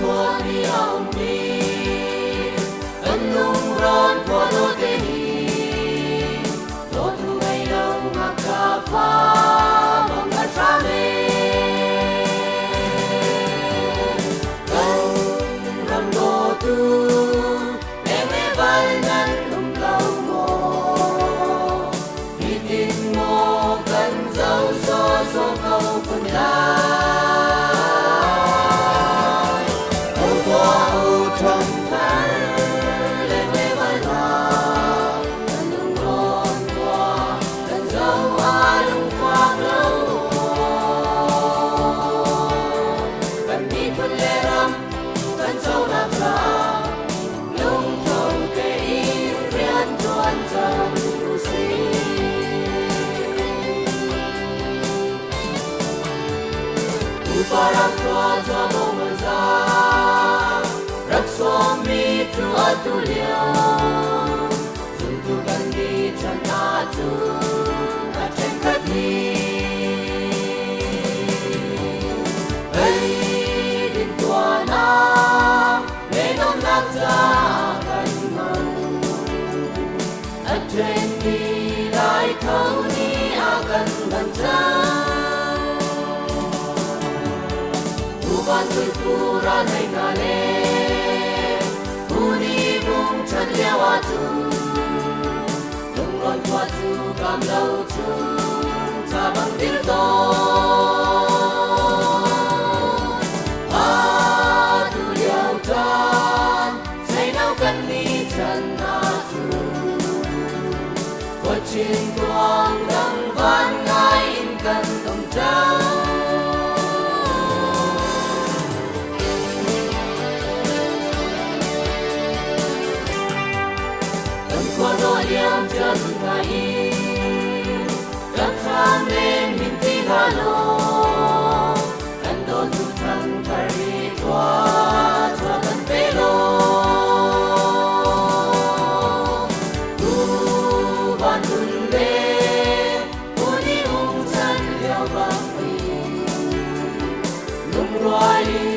Khuami a ummi kan lungrawn khua dawte hi dawtu ngei lo ngakṭah fa bang a hram e. Kan ram dawtu leng val nan um lo maw? Hitin maw kan zoh sawsawh ko kun lai? Ho tuah u ṭhangthar leng le val hna, kan lungrawn khua kan zoh ah lungfak lo maw? Kan miphun le ram kan conak caah lungtho tein rian ṭuan cang usih. Pupa rak khua tuah za rak sawmmi cu atu lio zumtu kan ni chan ahcun a ṭhenkhat hi eidin tuahnak le nuamhnak caah kan hman a ṭhenmi lai tho nih a kan man cang. Tuban tuipu ral hei hna le Huni bung chan lio ahcun lungrawn khua cu kam lo cun ca bang dir tawn. Atu lio caan seino kan ni chan ahcun khuachin tuang dang van ngai in kan um cang. Kan khua dawh liam chan hna in kan thlam len min ti hna law kan dawtu ṭhangthar hi thua thua kan pe law. Tu van nun le uni um chan lio bang in lungrual in